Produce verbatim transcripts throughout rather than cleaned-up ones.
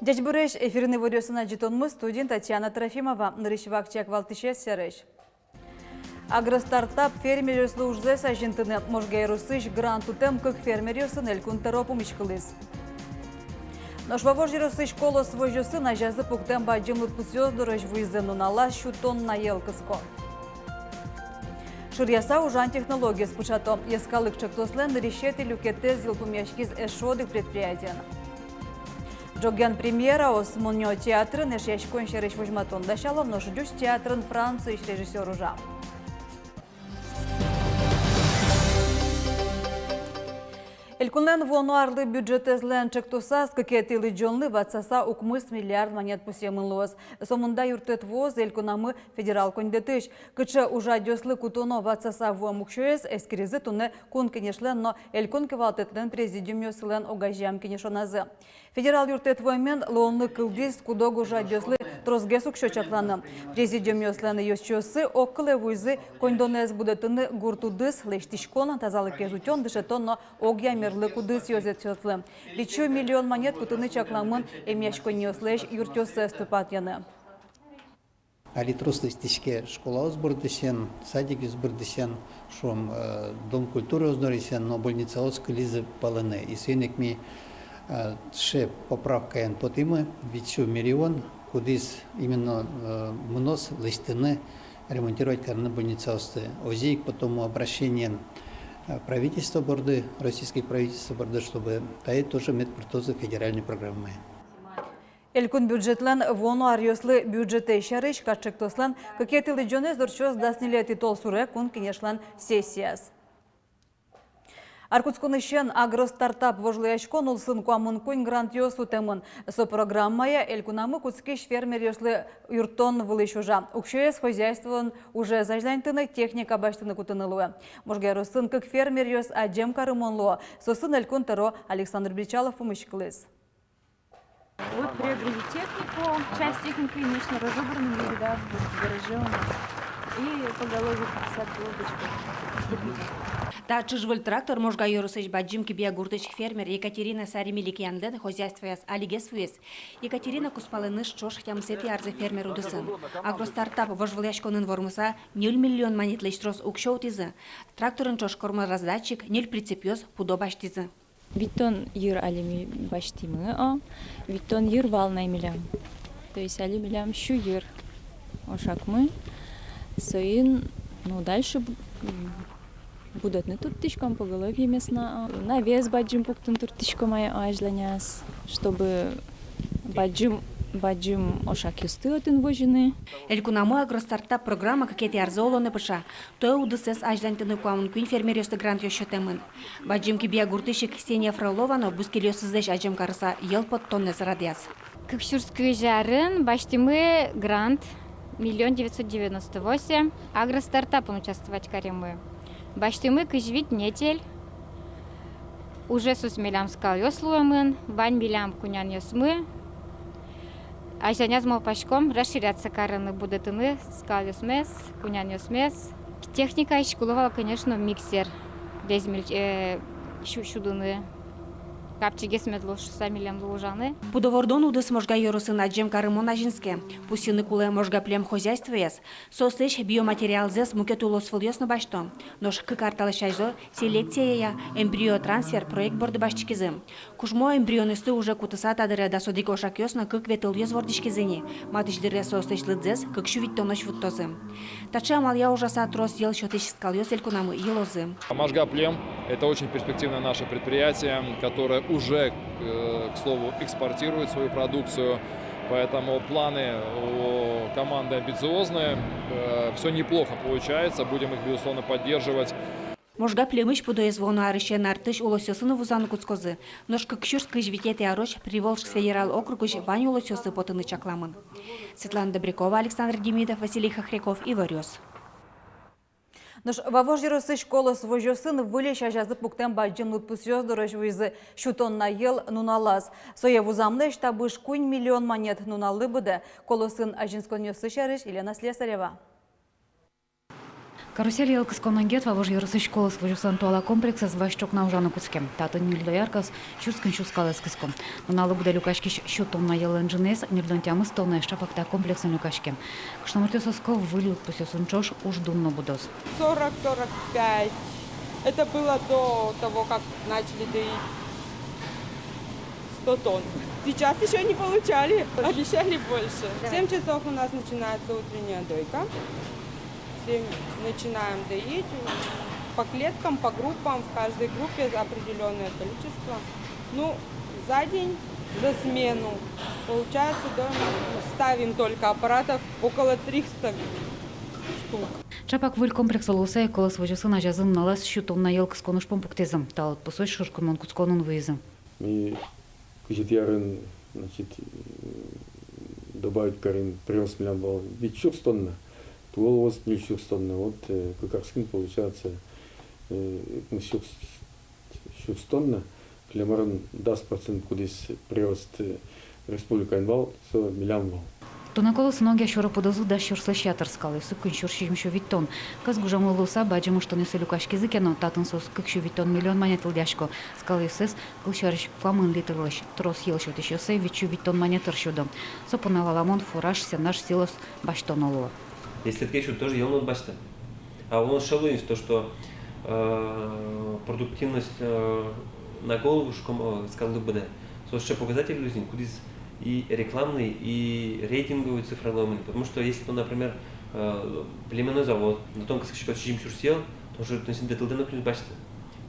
Ӟечбуресь! Эфирын «Иворъёс» но ӝытонмы, студиын Татьяна Трофимова. Нырысь вакчияк валтӥсез сярысь. Агростартап фермеръёслы ужзэс азинтыны. Можга ёросысь грант утэм кык фермеръёсын Элькун тӧро пумиськылӥз. Нош Вавож ёросысь «Колос» возёсын азязы пуктэм бадӟым лыдпусъёс дорозь вуизы. Нуналаз сю тонна йӧл кыско. Шыръяса ужан технологиез пыӵато. Йӧскалык ӵектослэн нырысетӥ люкетэз йылпумъяськиз эшшо одӥг предприятиен. Ӝоген премьераос. Монё театрын Эшъяськон сярысь возьматон дасяло, нош Ӟуч театрын Франциысь режиссёр ужа. Элькунлэн вуоно арлы бюджетэзлэн ӵектосаз кыкетӥ лыдӟонлы ватсаса укмыс миллиард манет пусъемын луоз. Сомында юрттэт вуоз элькунамы федерал коньдэтысь. Кыӵе ужрадъёслы кутоно ватсаса вуэм уксёез, эскеризы туннэ Кун Кенешлэн но Элькун кивалтэтлэн президиумъёсылэн огазеям кенешоназы. Федерал юрттэт вуэмен луонлык кылдӥз куд-ог ужрадъёслы тросгес уксё чакланы. Президиумъёслэн ёзчиоссы огкылэ вуизы коньдонэз будэтыны гурт удыс, лэсьтӥськон, тазалыкез утён, дышетон но огъя мерлык удыс ёзэтъёслы. Витьсю миллион манет кутыны чакламын эмъяськонниослэсь юртъёссэс тупатъяны. Али трос лэсьтӥське школаос бордысен, садикъёс бордысен, шуом, э, дом культураос дорысен, но больницаос кылизы палэнэ. И соин ик ми, э, сыӵе поправкаен потӥмы витьсю миллион, кудӥз именно, э, мыноз лэсьтыны, ремонтировать карыны больницаосты. Озьы ик потом обращениен, э, правительство борды, российской правительство борды, чтобы таи тоже мед пыртозы федеральной программае. Элькун бюджетлэн вуоно аръёслы бюджетэз сярысь кат ӵектослэн кыкетӥ лыдӟонэз ортчоз дас ньылетӥ толсуре Кун Кенешлэн сессияз. Ар кутсконысен «Агростартап» вожвылъяськон улсын куамын куинь грантъёс утэмын. Со программая элькунамы кутскись фермеръёслы юрттон вылысь ужа. Уксёез хозяйствоын ужез азьланьтыны, техника басьтыны кутыны луэ. Можга ёросын кык фермеръёс адӟем карымон луо. Соосын Элькун тӧро Александр Бречалов пумиськылӥз. Вот приобрели технику, часть техники, конечно, разобрана, но, да, вот в гараже у нас. И поголовье пятьдесят голубочков. Та ӵыжвыль трактор Можга ёросысь Бадӟым Кибья гуртысь фермер Екатерина Сари-Меликиянлэн хозяйствояз алигес вуиз. Екатерина кузпалэныз ӵош тямысэтӥ арзэ фермер удысын. «Агростартап» вожвылъяськонын вормыса, ньыль миллион манетлэсь трос уксё утӥзы. Тракторен ӵош кормораздатчик, ньыль прицепъёс, пудо басьтӥзы. Витьтон йыр али ми басьтӥмы, о, витьтон йыр вал на милям. То есть али милям сю йыр ошакмы. Соин, ну, дальше бу-, м, будэтыны турттӥськом поголовьемес на, о. Навес бадӟым пуктыны турттӥськом ай, о, азьланяз, чтобы бадӟым, бадӟым ошакъёсты отын возьыны. Элькунамы «Агростартап» программа кыкетӥ арзэ улонэ пыӵа. Туэ удысэз азьланьтыны куамын куинь фермеръёслы грантъёс сётэмын. Бадӟым Кибья гуртысь Ксения Фролова но бускельёсызлэсь адӟем карыса йӧл поттонэз радъяз. Кык сюрс кызь арын басьтӥмы грант, миллион девятьсот девяносто восемь, «Агростартапын» участвовать каримы. Басьтӥмы кызь вить нетель. Уже соос милям скалъёс луэмын, вань милям кунянъёсмы. Азьланяз малпаськом расширяться карыны, будэтыны скалъёсмес, кунянъёсмес. Техникаысь кулэ вал, конечно, миксер. Весь мельч-, э, сю-, сюдыны. Капчигес мед луоз шуыса милемлы ужаны. Пудо вордон удыс Можга ёросын адӟем карымон азинске. Пусйыны кулэ Можга племхозяйствоез. Соослэсь биоматериалзэс мукет улосвылъёс но басьто. Нош кык ар талэсь азьло селекцияя эмбриотрансфер проект борды басьтӥськизы. Кужмо эмбрионъёсты уже кутыса, та дыре дас одӥг ошакъёс но кык ветылъёс вордӥськизы ни. Матысь дыре соослэсь лыдзэс кык сю витьтонозь вуттозы. Таӵе амалъя ужаса трос йӧл сётӥсь скалъёс элькунамы йылозы. Можга плем — это очень перспективное наше предприятие, которое уже, э, к слову, экспортирует свою продукцию. Поэтому планы у команды амбициозные. Э, всё неплохо получается, будем их, безусловно, поддерживать. Можга племысь пудоез вуоно арысен артысь улосъёсы но вузаны кутскозы. Нош кык сюрс кызь витетӥ арозь Приволжск федерал округысь вань улосъёсы потыны чакламын. Светлана Добрякова, Александр Демидов, Василий Хохряков, Иворъёс. Нош Вавож ёросысь «Колос» возёсын выльысь азязы пуктэм бадӟым лыдпусъёс дорозь вуизы. Сю тонна йӧл нуналаз. Сое вузамлэсь табыш куинь миллион манет. Нуналлы быдэ. «Колосын» азинсконъёссы сярысь Елена Слесарева. Карусель йӧл кыскон ангет Вавож ёросысь «Колос» возёслэн туала комплексэз вазь ӵукна ужаны кутске. Татын ньыль дояркаос сюрс куинь сю скалэз кыско. Нуналлы быдэ люкаськись сю тонна йӧллэн ӝыныез ньыльдон тямыс тоннаез ӵапак та комплексын люкаське. Кышномуртъёс оско, выль лыдпусъёсын ӵош уждун но будоз. Сорок, сорок пять. Это было до того, как начали доить. Сто тонн. Сейчас ещё не получали. Обещали больше. Да. В семь часов у нас начинается утренняя дойка. Всем начинаем доить по клеткам, по группам. В каждой группе определённое количество. Ну, за день, за смену получается, да, ставим только аппаратов около трёхсот штук. Ӵапак выль комплекс луыса ик «Колос» возёсын азязы нуналаз сю тонна йӧл кыскон ужпум пуктӥзы. Та лыдпусозь шуркынмон кутсконын вуизы. Ми кызетӥ арын, значит, э, добавить карим, прирост милям вал вить сюрс тонна, туэ луоз ньыль сюрс тонна. Вот, э, кык арскын получается, э, укмыс сюрс, сюрс тонна. Кылем арын дас процент, кудӥз прирост, э, республикаын вал, со милям вал. Туннэ «Колосын» огъя сюро пудозы дас сюрслэсь ятыр, скалъёссы куинь сюрс сизьымсю витьтон. Кӧс гужем луыса бадӟым ыштонъёсы люкаськизы ке но, татын соос кык сю витьтон миллион манет лыдъясько. Скалъёссэс, кылсярысь, куамын литрлэсь трос йӧл сётӥсьёссэ вить сю витьтон манет тыр сюдо. Со понна валамон, фураж, сенаж, силос басьтоно луо. Если тӥ ке сюдоды, тоже йӧл но уд басьты. А улон сыӵе луиз, то что, э, продуктивность, э, на голову шуиськом, э, скаллы быдэ, со сыӵе показатель луиз ини, кудӥз и рекламный, и рейтинговый цифра луэмын. Потому что если тон, например, э, племенной завод, но тон кыскиськод сизьым сюрс йӧл, тон уже, тон синтэз тылдэ но куинь сю басьты.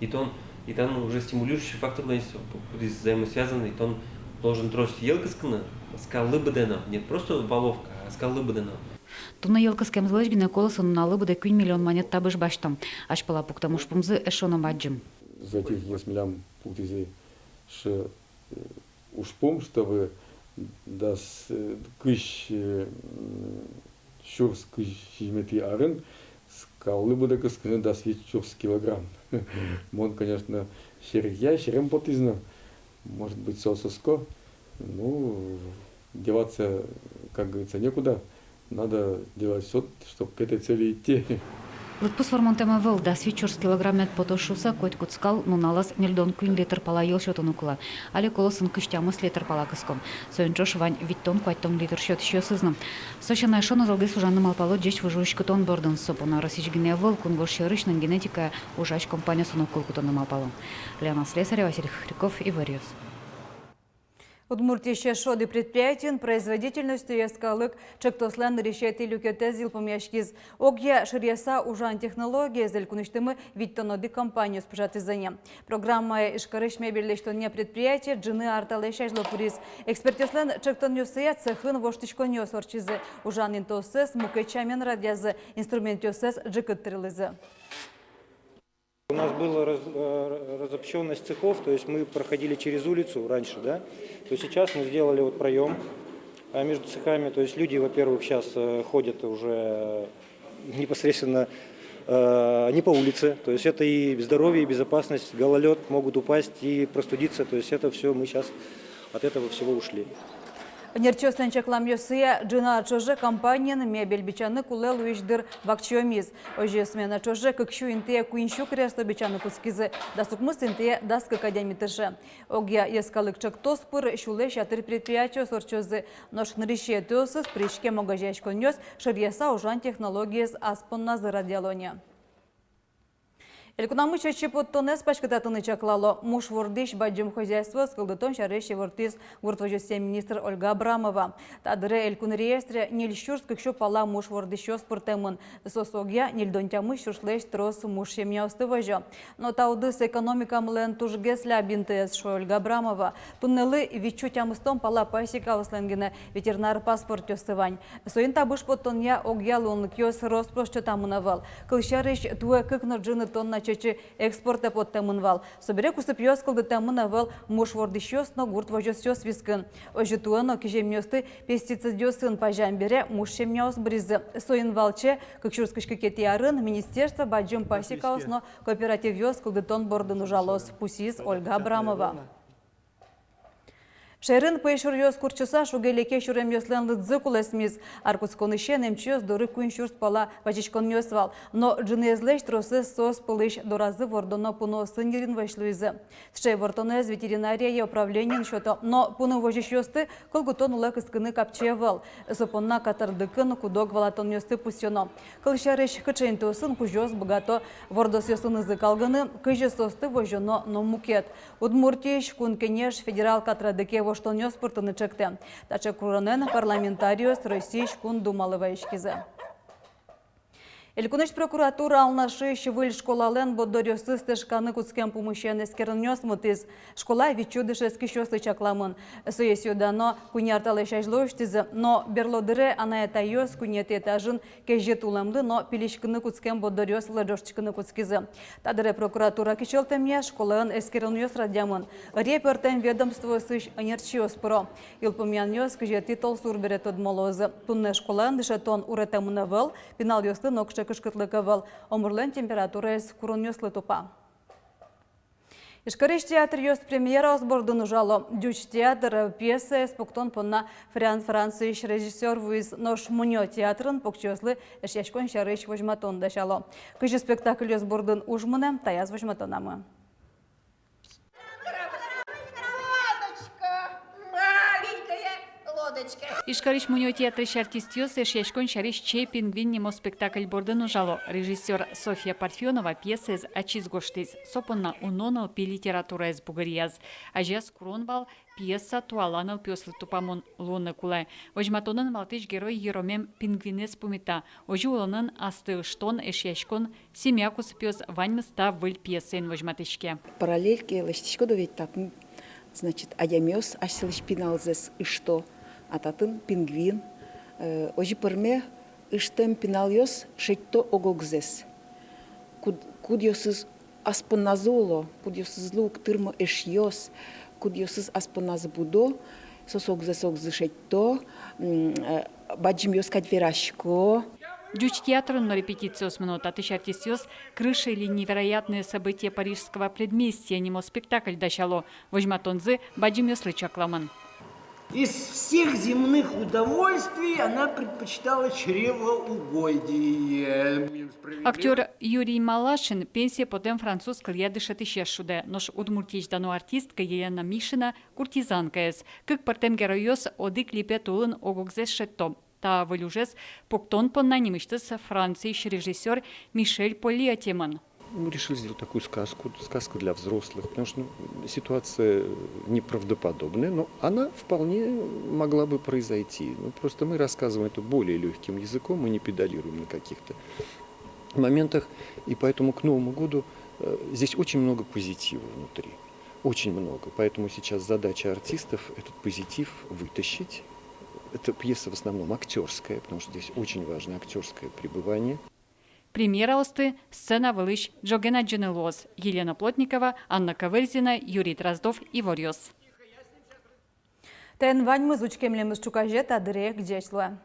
И тон, и там уже стимулирующий фактор луиз, кудӥз взаимосвязанный, и тон должен трос йӧл кыскыны скаллы быдэ но, не просто валовка, а скаллы быдэ но. Туннэ йӧл кыскемзылэсь гинэ «Колосын» нуналлы быдэ куинь миллион манет табыш басьто. Азьпала пуктэм ужпумзы эшшо но бадӟым. Зӧкъёс милям пуктӥзы сыӵе, э, ужпум, чтобы дас, э, кызь, э, м, сюрс кызь сизьыметӥ арын скаллы быдэ кыскыны дас вить сюрс килограмм. Мон, конечно, серекъя, серем потӥз но, может быть, соос оско. Ну, деваться, как говорится, некуда. Надо делать всё, чтоб к этой цели идти. Лыдпус вормонтэм ӧвӧл, дас вить сюрс килограмм мед потоз шуыса, котькуд скал нуналаз ньыльдон куинь литр пала йӧл сётыны кулэ. Али «Колосын» кызь тямыс литр пала кыско. Соин ӵош вань витьтон-куатьтон литр сётӥсьёсыз но. Со сяна эшшо но золгес ужаны малпало ӟеч выжы уськытон бордын. Со понна Россиысь гинэ ӧвӧл, кунгож сьӧрысь но генетикая ужась компаниосын но кыл кутыны малпало. Лена Слесарева, Василий Хохряков, «Иворъёс». Удмуртиысь эшшо одӥг предприятиын производительностью йӧскалык ӵектослэн нырысетӥ люкетэз йылпумъяськиз. Огъя шыръяса ужан технологиез элькунысьтымы витьтон одӥг компаниос пыӵатӥзы ни. Программае Ижкарысь мебель лэсьтонъя предприятие ӝыны ар талэсь азьло пыриз. Экспертъёслэн ӵектонъёссыя цехын воштӥськонъёс ортчизы. Ужан интыоссэс мукет сямен радъязы, инструментъёссэс ӝикыт тырлӥзы. У нас была раз-, э, разобщённость цехов, то есть мы проходили через улицу раньше, да, то сейчас мы сделали вот проём, а, между цехами, то есть люди, во-первых, сейчас, э, ходят уже непосредственно, э, не по улице, то есть это и здоровье, и безопасность, гололёд, могут упасть и простудиться, то есть это всё мы сейчас от этого всего ушли. Ӧнерчиослэн чакламъёссыя, ӝыны ар ӵоже компаниын мебель бичаны кулэ луись дыр вакчиомиз. Озьы смена ӵоже кык сю интые куинь сю кресло бичаны кутскизы, дас укмыс интые дас кык адями тырше. Огъя йӧскалык ӵектос пыр сюлэсь ятыр предприятиос ортчозы, нош нырысетӥосыз пыриськем огазеяськонъёс шыръяса ужан технологиез ас понназы радъяло ни. Элькунамы чечы поттонэз паськытатыны чаклало. Муш вордӥсь бадӟым хозяйствоос кылдытон сярысь ивортӥз гурт возёсъя министр Ольга Абрамова. Та дыре элькун реестре ньыль сюрс кык сю пала муш вордӥсьёс пыртэмын. Соос огъя ньыльдон тямыс сюрслэсь трос муш семьяосты возё. Но та удыс экономикамылэн тужгес ляб интыез, шуэ Ольга Абрамова. Туннэлы вить сю тямыстон пала пасекаослэн гинэ ветеринар паспортъёссы вань. Соин табыш поттонъя огъя луонлыкъёс рос-прос сётамын ӧвӧл. Кылсярысь, туэ кык но ӝыны тонна чечы экспортэ поттэмын вал. Собере кусыпъёс кылдытэмын ӧвӧл муш вордӥсьёс но гурт возёсъёс вискын. Озьы туэ но киземъёсты пестицидъёсын пазям бере муш семьяос быризы. Соин валче кык сюрс кызь кыкетӥ арын министерство бадӟым пасекаос но кооперативъёс кылдытон бордын ужалоз, пусйиз Ольга Абрамова. Шаерын пӧйшуръёс куртчыса шуге-леке сюремъёслэн лыдзы кулэсмиз. Ар кутсконысен эмчиос доры куинь сюрс пала вазиськонъёс вал. Но ӝыныезлэсь тросэз соос пӧлысь доразы вордоно пуныосын йырин вӧсь луизы. Сыӵе ивортонэз ветеринария управлениын сёто, но пуны возисьёсты кылгытон улэ кыскыны капчи ӧвӧл. Со понна катрадыкын куд-ог валатонъёсты пусйоно. Кылсярысь, кыӵе интыосын кузёос быгато вордосъёсынызы калгыны, кызьы соосты возёно но мукет. Удмуртиысь Кун Кенеш федерал катрадыке воштонъёс пыртыны чектэ. Таӵе куронэн парламентариос Россиысь Кун Думалы вазиськизы. Элькунысь прокуратура Алнашысь выль школалэн борддоръёсыз тышканы кутскем пумысен эскеронъёс мытӥз. Школа витьсю дышетскисьёслы чакламын. Сое сӥё-дано куинь ар талэсь азьло усьтӥзы, но берло дыре анай-атайёс куинетӥ этажын кезьыт улэмлы но пилиськыны кутскем борддоръёс вылэ ӝожтӥськыны кутскизы. Та дыре прокуратура кичӧлтэмъя школаын эскеронъёс радъямын. Ӧре пӧртэм ведомствоосысь ӧнерчиос пыро. Йылпумъянъёс кызетӥ толсур бере тодмо луозы. Туннэ школаын дышетон уретэмын ӧвӧл, пиналъёслы нокыӵе кышкытлык ӧвӧл. Омырлэн температураез куронъёслы тупа. Ижкарысь театръёс премьераос бордын ужало. «Ӟуч театр» пьесаез пуктон понна Фран-, Франциысь режиссёр вуиз, нош «Мунё» театрын покчиослы эшъяськон сярысь возьматон дасяло. Кызьы спектакльёс бордын уж мынэ, таяз возьматонамы. Ижкарысь «Мунё» театрысь артистъёс эшъяськон сярысь «Чей пингвин» нимо спектакль бордын ужало. Режиссёр Софья Парфёнова пьесаез ачиз гожтӥз. Со понна уно нылпи литератураез бугыръяз. Азяз курон вал, пьеса туала нылпиослы тупамон луыны кулэ. Возьматонын валтӥсь герой йыромем пингвинэз пумита. Озьы улонын астэ ыштон, эшъяськон, семья кусыпъёс — ваньмыз та выль пьесаын возьматӥське. Параллель ке лэсьтӥськод, ведь татын, значит, адямиос асьсэлэсь пиналзэс ышто, а татын пингвин. Э, озьы пӧрме, ыштэм пиналъёс шедьто ог-огзэс. Куд-, кудъёсыз ас понназы уло, кудъёсызлы уг тырмо эшъёс, кудъёсыз ас понназы будо, соос огзэс огзы шедьто, м, э, бадӟымъёс кадь верасько. «Ӟуч» театрын но репетициос мыно. Татысь артистъёс «Крыша или невероятные события парижского предместья» нимо спектакль дасяло. Возьматонзы бадӟымъёслы чакламын. Из всех земных удовольствий она предпочитала чревоугодие. Актёр Юрий Малашин пенсие потэм француз кылъя дышетӥсез шудэ, нош Удмуртиысь дано артистка Елена Мишина — куртизанкаез. Кык пӧртэм геройёс одӥг липет улын ог-огзэс шедьто. Та выль ужез пуктон понна нимысьтыз Франциысь режиссёр Мишель Поли ӧтемын. Мы решили сделать такую сказку, сказка для взрослых, потому что, ну, ситуация неправдоподобная, но она вполне могла бы произойти. Ну, просто мы рассказываем это более лёгким языком, мы не педалируем на каких-то моментах, и поэтому к Новому году, э, здесь очень много позитива внутри, очень много. Поэтому сейчас задача артистов — этот позитив вытащить. Эта пьеса в основном актёрская, потому что здесь очень важно актёрское пребывание. Премьераосты сцена вылысь ӝоген адӟыны луоз. Елена Плотникова, Анна Ковырзина, Юрий Дроздов, «Иворъёс». Таин ваньмыз. Учке милемыз ӵуказе та дыре ик. Ӟеч луэ.